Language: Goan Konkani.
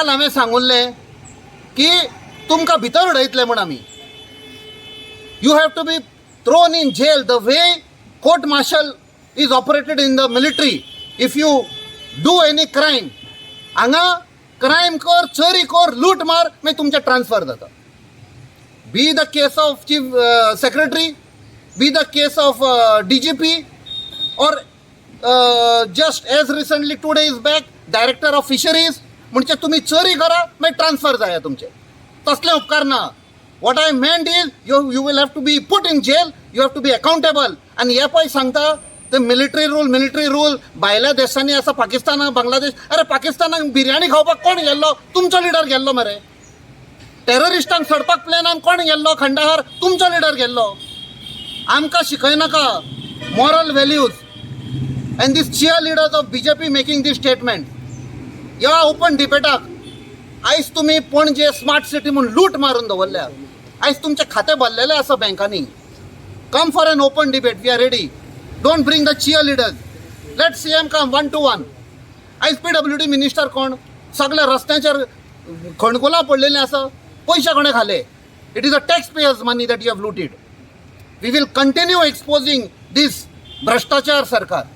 काल हांवें सांगुल्लें की तुमकां भितर उडयतले म्हूण आमी. You have to be thrown in jail the way court martial is operated in the military. If you do any crime, हांगा क्रायम कर, चोरी कर, लूट मार, मागीर तुमचें ट्रान्सफर जाता. Be the case of chief secretary, be the case of DGP, or just as recently 2 days back, director of fisheries. म्हणजे तुम्ही चोरी करा, मागीर ट्रान्सफर जाया तुमचे. तसलें उपकारना. What I meant is you will have to be put in jail, you have to be accountable. आनी हे पळय सांगता ते मिलिटरी रूल, मिलिटरी रूल भायल्या देशांनी आसा, पाकिस्तानाक, बांगलादेश. अरे, पाकिस्तानाक बिर्याणी खावपाक कोण गेल्लो? तुमचो लिडर गेल्लो मरे. टेररिस्टांक सोडपाक प्लेनान कोण गेल्लो खंडाहार? तुमचो लिडर गेल्लो. आमकां शिकयनाका moral values. And these cheer leaders of BJP making this statement, या ओपन डिबेटाक. आयज तुमी पणजे स्मार्ट सिटी म्हूण लूट मारून दवरल्या. आयज तुमचे खाते भरलेले आसा बँकांनी. Come for an open debate, we are ready. Don't bring the cheer leaders. Let CM come one to one. आयज पीडब्ल्यूडी मिनिस्टर कोण? सगळे रस्त्याचेर खणकुलां पडलेलीं आसा. पयशे कोणें खाले? It is a tax payers' money that you have looted. We will continue exposing this भ्रष्टाचार सरकार.